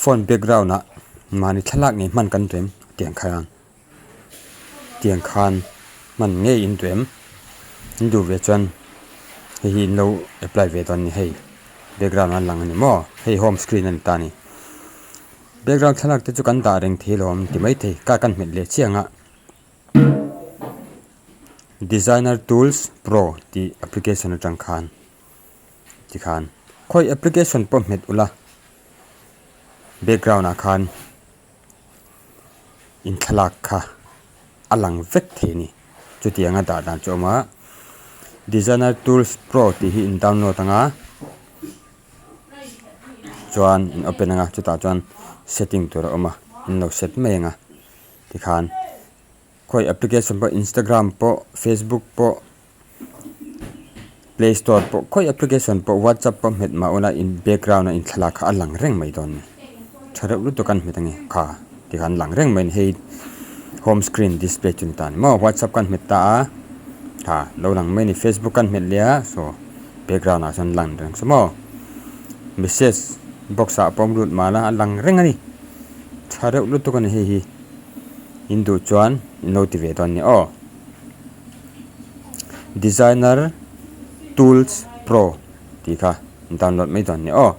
Phone background ah mahni thlalak ngei hman kan duh em tiang khan tiang khan hman ngei in duh em in duh ve chuan hei hi in lo apply ve dawn a ni hei background ah a lang a ni maw hei home screen a ni ta a ni background thlalak te chu kan dah reng thei lo ang ti maithei car kan hmet leh chiang a. Designer Tools Pro tih application atang khan tikhan khawi application pawh hmet ula background ah khan in thlalak kha a lang vek thei a ni chutianga dah dan chu a awm a Designer Tools Pro tih hi in download ang a chuan in open ang a chutah chuan setting tur a awm a in lo set mai ang a tikhan. Khawi application pawh instagram pawh facebook pawh play store pawh khawi application pawh whatsapp pawh hmet mah ula in background a in thlalak kha a lang reng mai dawn a ni tha reuh lutuk an hmet ange kha tikhan lang reng mai a ni hei home screen display chu ni ta a ni maw whatsapp kan hmet ta a ha lo lang mai a ni facebook kan hmet leh a saw background ah sawn lang reng saw maw message box ah pawh lut mah la a lang reng a ni tha reuh lutuk a ni hei hi. In duh chuan in lo ti ve dawn nia aw. Designer Tools Pro tih kha download mai dawn nia aw.